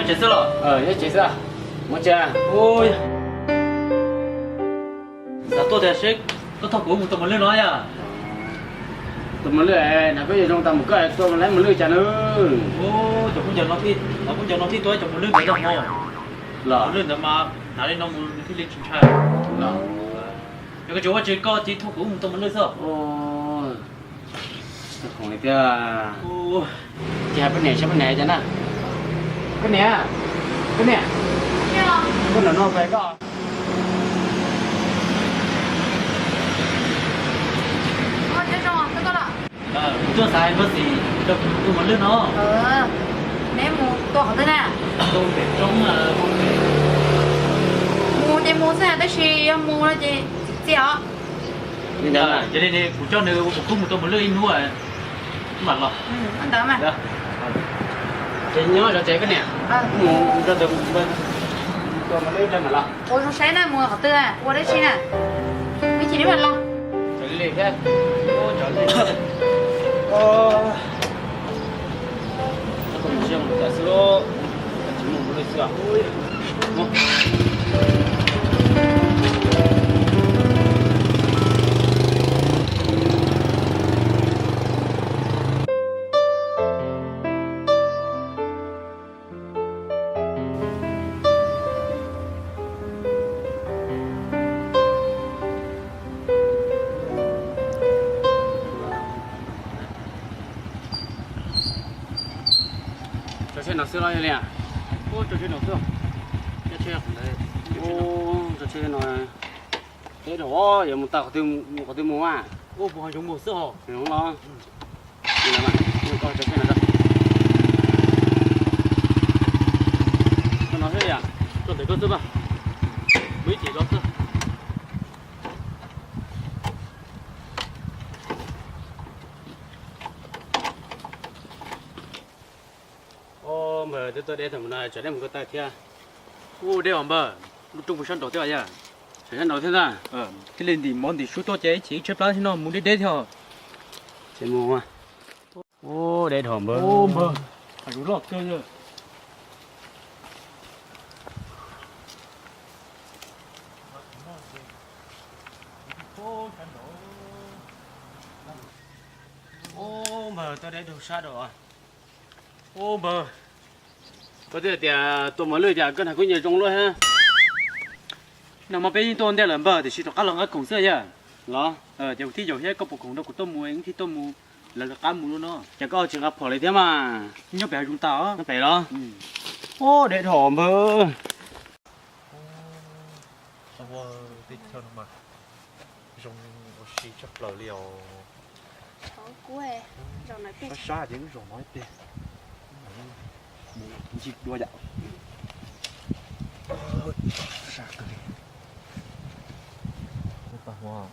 Nyob tsev xwb los? Nyob tsev xwb. Mus tsev. Xav tuaj tias seb koj thauj kuv mus tua mos lwj no yom? Tua mos lwj na, koj yuav zoo tas mus koj tua mos lwj cas na? Cov kub ncaws no thiaj tua cov mos lwj ntawd tau hmo. Los mos lwj ntawd mas hnav li no mus nws thiaj li tsis ntshai. Yog koj tsis ua tsis koj cia li thauj kuv mus tua mos lwj xwb. Khoom li tiag. Ces hais poj niam saib poj niam cas na. Poj niam, poj niam, koj nram no pais koj. Kuv tuaj xav koj xim rau kuv tus mos lwj no. Neb mus tua qhov twg na? Tua pem roob. Mus ces mus xwb tab sis yog mus no ces txiv txiv os. Yog li kuv coj nws ua kuv mus tua mos lwj ib hnub mam los. Ntawd mas. Ces nyob zov tsev koj niam. Mus tua mos lwj mam los. Ua zoo saib na, mus qhov twg ua dab tsi na? Ib chim neb mam los. Li thiab. Xwb, Tso tsheb no xwb los yog li? Tso tsheb no xwb. Tso tsheb no, teb rau yuav mus tau qhov twg mus qhov twg mus a? Mus qhov zoo mus xwb hos. Zoo los. Koj no xwb yom? Koj ntawm koj xwb mas. Mus ib chim los xwb. Npawg, twb tuaj deb thaum no tsam dej mus ko taw thiab. Ub, deb os npawg, lub roob puas sab nraud thiab yog? Sab nraud thiab ntag. Thiaj li ntim mov ntim suab tuaj ces ib chim ib tsheb plab thiab no mus deb deb thiab. Ces mus. Ub, deb dhau npawg. Npawg, loj kawg. Ub, npawg, tuaj deb dhau sab dhau. Ub, npawg, koj twb tias tua mos lwj cas koj hnav kub ncaws zoo luaj thiab. Nag hmo peb yeej tuaj ua ntej lawm npawg, tiam sis rov qab los nqa khoom xwb yog? Los, ces kuv thiaj yaum thiab, koj puas khoom rau kuv tuaj mus, wb thiaj tuaj mus, lawv rov qab mus lawm no. Ces koj tsis nqa phom li thiab mas. Nyob pem hav zoov tas os. Nyob pem los? Ub, deb dhau npawg. Ua teb chaws no mas zoo ua si tshaj plaws li os. Sab sab ces wb zaum no ib pliag. Mus ncig dua yom. Sab kawg li. Ub, Paj Huab,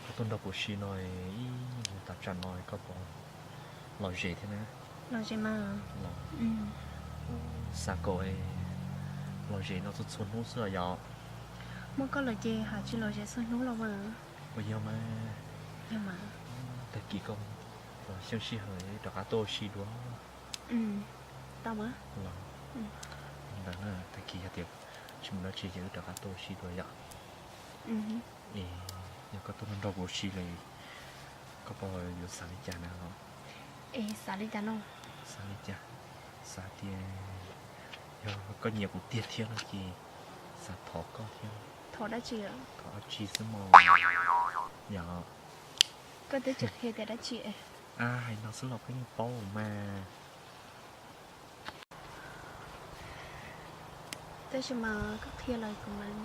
koj tuaj nrog kuv ua si no ib hnub tas tsam no koj puas lom zem thiab na? Lom zem mas. Los, xav kom lom zem no txhua txhua hnub xwb los yog? Muaj koj lawm ces haj tsis lom zem txhua hnub los mas. Ua yog mas. Yog mas. Tag kis koj puas xyeej sij hawm rov qab tuaj ua si dua? Tau mas. Los, ntawd na, tag kis yog tias tsis muaj dab tsi ces wb rov qab tuaj ua si dua yom? Es yog koj tuaj nrog kuv ua si lawm, koj puas yuav xav li cas na? Es xav li cas no? Xav li cas? Xav tias yog koj nyiam kuv tiag thiab no ces xav thov koj thiab. Thov dab tsi? Thov dab tsi xwb mog. Yog. Koj twb tsis qhia tias dab tsi. A, hais no xwb los koj yeej paub mas. Tab sis mas koj qhia los kuv mam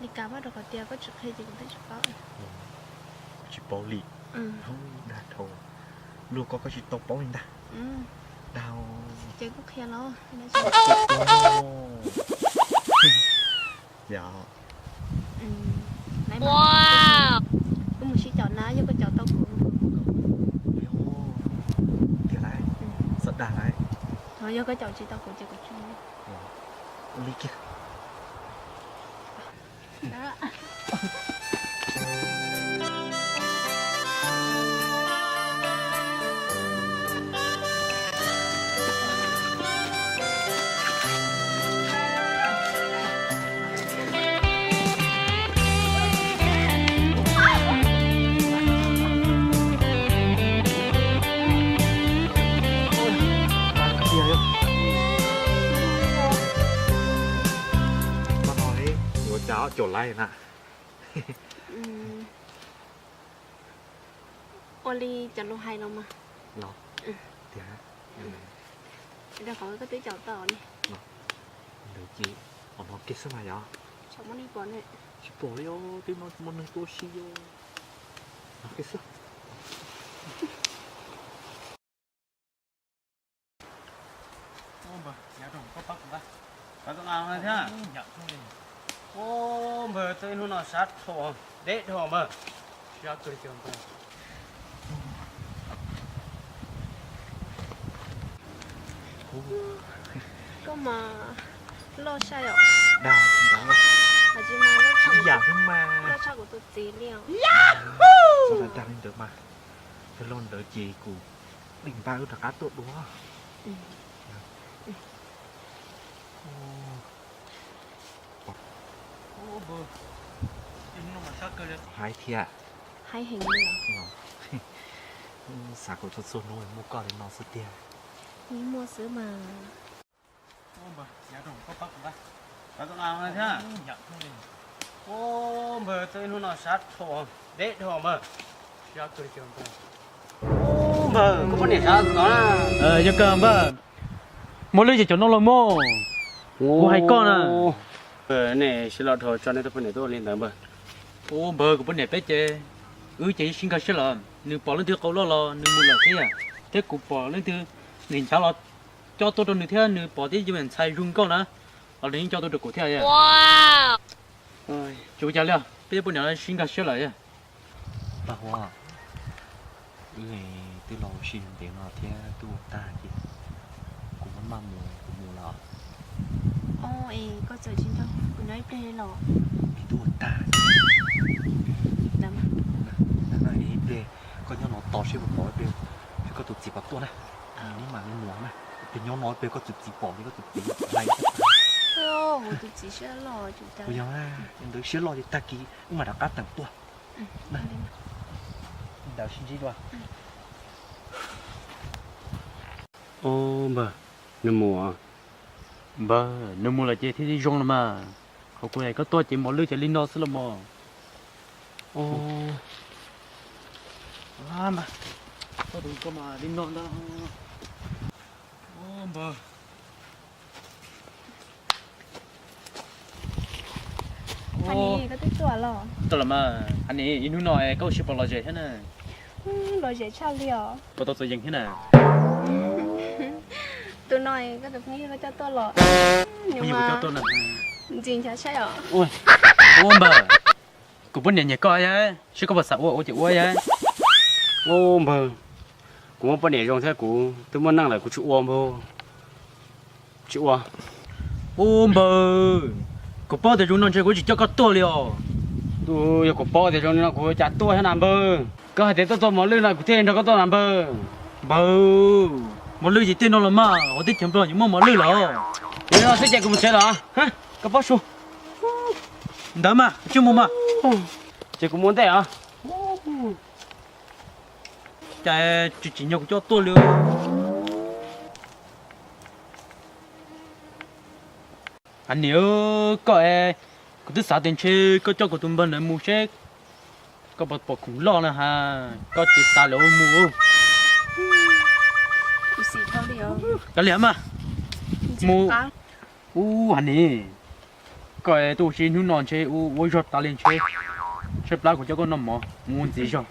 li kav, rau qhov tias koj tsis qhia ces kuv twb tsis paub. Kuv tsis paub li. Dag dhau. Luag ko koj tsis tau paub li ntag. Dag. Ces kuj qhia los. Yog. Kuv mus sib caum na, yog koj caum tau kuv. Tiag lauj, txawj dag lauj. Yog koj caum tsis tau kuv ces kuv tsis mus. Ua li kiag. Ua li cov lus hais los mas. Los tiag. Rau qhov koj twb caum tau ne. Ntawd ces qhov no kiag xwb mas yog. Tsis pom li, twb muaj neeg tuaj si os. No kiag xwb. Ua npawg, txoj ib hnub no sab dhau, deb dhau npawg. Koj mas loj sai os. Dag ntawd. Ib yam xwb mas. Loj tshaj kuv tus txiv li os. Txhob dag li ntawd mas. Yog loj ntawd ces kuv deem npaj wb rov qab tuaj dua. Haib thiab. Haib heev li os. Xav kom txhua txhua hnub muaj koj li no xwb tiag. Yeej muaj xwb mas. Ua npawg, txoj ib hnub no sab dhau, deb dhau npawg. Ua npawg, koj poj niam sab dhau no na. Yog kawg npawg, muaj lwj ces cov no los mog. Kuv hais koj na. Nej sib loj dhau tso nej tus poj niam tuaj li ntawd npawg. Ua npawg, kuv poj niam peb ces, wb ces sib nkag siab lawm, nws pom leej twg qau loj los nws mus lawm thiab, thiab kuv pom leej twg nim nchav los coj tuaj rau nws thiab, nws pom tib cov me ntxhais zoo nkauj na los nws yeej coj tuaj rau kuv thiab. Tsis ua cas li, peb cov poj niam sib nkag siab lawm. Paj Huab, wb twb los ua si ntev no thiab twb ua tag ces kuv maj maj mus kuv mus lawm. Koj txawm tsis nrog kuv nyob ib pliag los? Twb ua tag. Ib pliag koj nyob no tos seb puas pom ib pliag, seb koj tus txiv puas tuaj na. Neb mam li mus na. Ib pliag nyob no ib pliag koj tus txiv pom ces koj tus txiv hlais. Kuv tus txiv siab loj. Kuv yog ntawd siab loj ces tag kis wb mam rov qab teem tuaj. Ntawd sib ntsib dua. Npawg, nws mus. Npawg, nws mus lawm ces thiaj li zoo los mas. Qhov kuv hais koj tuaj ces mos lwj ces li no xwb los mos. Koj tus koj mas li no ntag. Npawg. Tuaj los mas, Hav Nis, ib hnub no koj ua si puas lom zem thiab na? Lom zem tshaj li os. Puas tau txom yees thiab na? Tus no koj tus phooj ywg koj coj tuaj los? Ntxim nchav saib os. Ua npawg, kuv poj niam nyiam koj yag, seb koj puas xav ua ua ces ua yag. Ua npawg, kuv muaj poj niam zoo thiab kuv twb muaj neej lawm kuv tsis ua npawg. Tsis ua. Ua npawg, kuv paub tias zoo no ntshe kuv tsis coj koj tuaj li os. Yog kuv paub tias zoo li no kuv cas tuaj thiab na npawg. Koj hais tias tuaj tua mos lwj no kuv thiaj li nrog koj tuaj na npawg. Npawg, mos lwj ces tej no los mas, hauv teb chaws Nplog yeej muaj mos lwj lawm. Yog li no xwb ces kuv mus tsev lawm. Koj paub su. Ntawd mas, tsis mus mas. Ces kuv mus ntej os. Cas tsis tsim nyog kuv coj tuaj li. Hav Nis, koj, kuv twb xav tias ntshe koj coj kuv tus npawg ntawd mus seb koj puas pom khoom loj na has, koj ces tas lawm mus. Kav liam mas, mus. Ub, Hav Nis, koj tuaj ua si hnub no ntshe ua zog tas li ntshe. Tshaib plab kuv coj koj noj mov mus ua ntxiv zog.